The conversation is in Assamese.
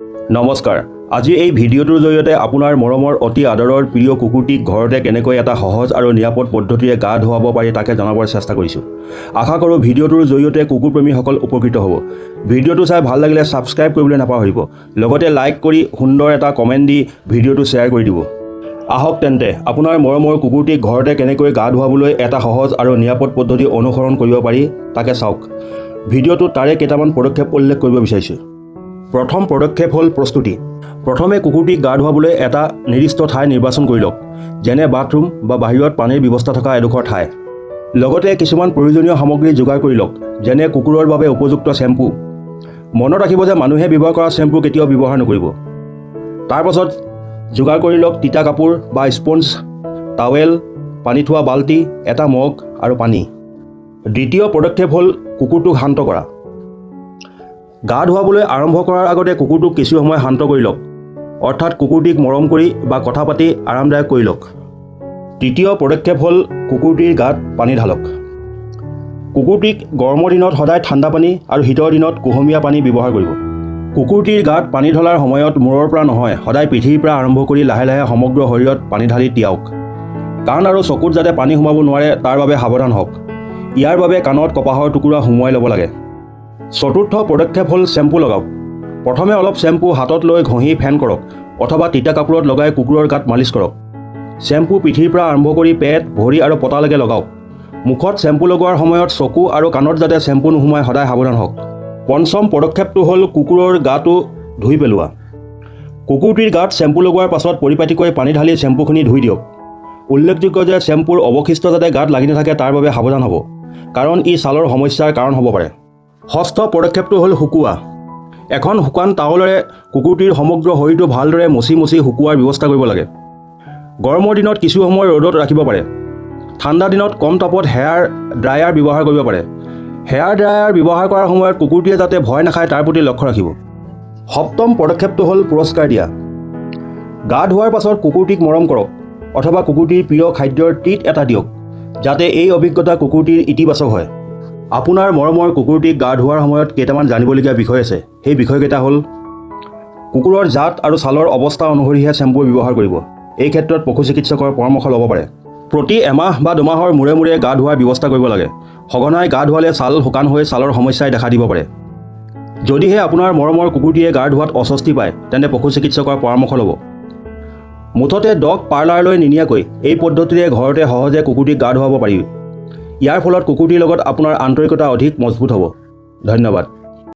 নমস্কাৰ। আজি এই ভিডিঅ'টোৰ জৰিয়তে আপোনাৰ মৰমৰ, অতি আদৰৰ, প্ৰিয় কুকুৰটিক ঘৰতে কেনেকৈ এটা সহজ আৰু নিৰাপদ পদ্ধতিৰে গা ধুৱাব পাৰি, তাকে জনাবৰ চেষ্টা কৰিছোঁ। আশা কৰোঁ ভিডিঅ'টোৰ জৰিয়তে কুকুৰপ্ৰেমীসকল উপকৃত হ'ব। ভিডিঅ'টো চাই ভাল লাগিলে ছাবস্ক্ৰাইব কৰিবলৈ নাপাহৰিব। লগতে লাইক কৰি সুন্দৰ এটা কমেণ্ট দি ভিডিঅ'টো শ্বেয়াৰ কৰি দিব। আহক তেন্তে, আপোনাৰ মৰমৰ কুকুৰটিক ঘৰতে কেনেকৈ গা ধুৱাবলৈ এটা সহজ আৰু নিৰাপদ পদ্ধতি অনুসৰণ কৰিব পাৰি, তাকে চাওক। ভিডিঅ'টোত তাৰে কেইটামান পদক্ষেপ উল্লেখ কৰিব বিচাৰিছোঁ। প্ৰথম পদক্ষেপ হ'ল প্ৰস্তুতি। প্ৰথমে কুকুৰটিক গা ধুৱাবলৈ এটা নিৰ্দিষ্ট ঠাই নিৰ্বাচন কৰি লওক, যেনে বাথৰুম বা বাহিৰত পানীৰ ব্যৱস্থা থকা এডোখৰ ঠাই। লগতে কিছুমান প্ৰয়োজনীয় সামগ্ৰী যোগাৰ কৰি লওক, যেনে কুকুৰৰ বাবে উপযুক্ত শ্বেম্পু। মনত ৰাখিব যে মানুহে ব্যৱহাৰ কৰা শ্বেম্পু কেতিয়াও ব্যৱহাৰ নকৰিব। তাৰপাছত যোগাৰ কৰি লওক তিতা কাপোৰ বা স্পঞ্জ, টাৱেল, পানী থোৱা বাল্টি, এটা মগ আৰু পানী। দ্বিতীয় পদক্ষেপ হ'ল কুকুৰটোক শান্ত কৰা। গা ধুৱাবলৈ আৰম্ভ কৰাৰ আগতে কুকুৰটোক কিছু সময় শান্ত কৰি লওক, অৰ্থাৎ কুকুৰটিক মৰম কৰি বা কথা পাতি আৰামদায়ক কৰি লওক। তৃতীয় পদক্ষেপ হ'ল কুকুৰটিৰ গাত পানী ঢালক। কুকুৰটিক গৰমৰ দিনত সদায় ঠাণ্ডা পানী আৰু শীতৰ দিনত কুহুমীয়া পানী ব্যৱহাৰ কৰিব। কুকুৰটিৰ গাত পানী ঢলাৰ সময়ত মূৰৰ পৰা নহয়, সদায় পিঠিৰ পৰা আৰম্ভ কৰি লাহে লাহে সমগ্ৰ শৰীৰত পানী ঢালি তিয়াওক। কাণ আৰু চকুত যাতে পানী সোমাব নোৱাৰে, তাৰ বাবে সাৱধান হওক। ইয়াৰ বাবে কাণত কপাহৰ টুকুৰা সুমুৱাই ল'ব লাগে। চতুৰ্থ পদক্ষেপ হ'ল শ্বেম্পু লগাওক। প্ৰথমে অলপ শ্বেম্পু হাতত লৈ ঘঁহি ফেন কৰক অথবা তিতা কাপোৰত লগাই কুকুৰৰ গাত মালিচ কৰক। শ্বেম্পু পিঠিৰ পৰা আৰম্ভ কৰি পেট, ভৰি আৰু পতালৈকে লগাওক। মুখত শ্বেম্পু লগোৱাৰ সময়ত চকু আৰু কাণত যাতে শ্বেম্পু নোসোমায়, সদায় সাৱধান হওক। পঞ্চম পদক্ষেপটো হ'ল কুকুৰৰ গাটো ধুই পেলোৱা। কুকুৰটিৰ গাত শ্বেম্পু লগোৱাৰ পাছত পৰিপাটিকৈ পানী ঢালি শ্বেম্পুখিনি ধুই দিয়ক। উল্লেখযোগ্য যে শ্বেম্পুৰ অৱশিষ্ট যাতে গাত লাগি নাথাকে, তাৰ বাবে সাৱধান হ'ব, কাৰণ ই ছালৰ সমস্যাৰ কাৰণ হ'ব পাৰে। ষষ্ঠ পদক্ষেপটো হ'ল শুকোৱা। এখন শুকান টাৱেলেৰে কুকুৰটিৰ সমগ্ৰ শৰীৰটো ভালদৰে মচি মচি শুকোৱাৰ ব্যৱস্থা কৰিব লাগে। গৰমৰ দিনত কিছু সময় ৰ'দত ৰাখিব পাৰে। ঠাণ্ডা দিনত কম তাপত হেয়াৰ ড্ৰায়াৰ ব্যৱহাৰ কৰিব পাৰে। হেয়াৰ ড্ৰায়াৰ ব্যৱহাৰ কৰাৰ সময়ত কুকুৰটিয়ে যাতে ভয় নাখায়, তাৰ প্ৰতি লক্ষ্য ৰাখিব। সপ্তম পদক্ষেপটো হ'ল পুৰস্কাৰ দিয়া। গা ধোৱাৰ পাছত কুকুৰটিক মৰম কৰক অথবা কুকুৰটিৰ প্ৰিয় খাদ্যৰ ট্ৰিট এটা দিয়ক, যাতে এই অভিজ্ঞতা কুকুৰটিৰ ইতিবাচক হয়। আপোনাৰ মৰমৰ কুকুৰটিক গা ধোৱাৰ সময়ত কেইটামান জানিবলগীয়া বিষয় আছে। সেই বিষয়কেইটা হ'ল: কুকুৰৰ জাত আৰু ছালৰ অৱস্থা অনুসৰিহে শ্বেম্পু ব্যৱহাৰ কৰিব। এই ক্ষেত্ৰত পশু চিকিৎসকৰ পৰামৰ্শ ল'ব পাৰে। প্ৰতি এমাহ বা 2 মাহৰ মূৰে মূৰে গা ধোৱাৰ ব্যৱস্থা কৰিব লাগে। সঘনাই গা ধুৱালে ছাল শুকান হৈ ছালৰ সমস্যাই দেখা দিব পাৰে। যদিহে আপোনাৰ মৰমৰ কুকুৰটিয়ে গা ধোৱাত অস্বস্তি পায়, তেন্তে পশু চিকিৎসকৰ পৰামৰ্শ ল'ব। মুঠতে ডগ পাৰ্লাৰলৈ নিনিয়াকৈ এই পদ্ধতিৰে ঘৰতে সহজে কুকুৰটিক গা ধুৱাব পাৰি। ইয়াৰ ফলত কুকুৰটিৰ লগত আপোনাৰ আন্তৰিকতা অধিক মজবুত হ'ব। ধন্যবাদ।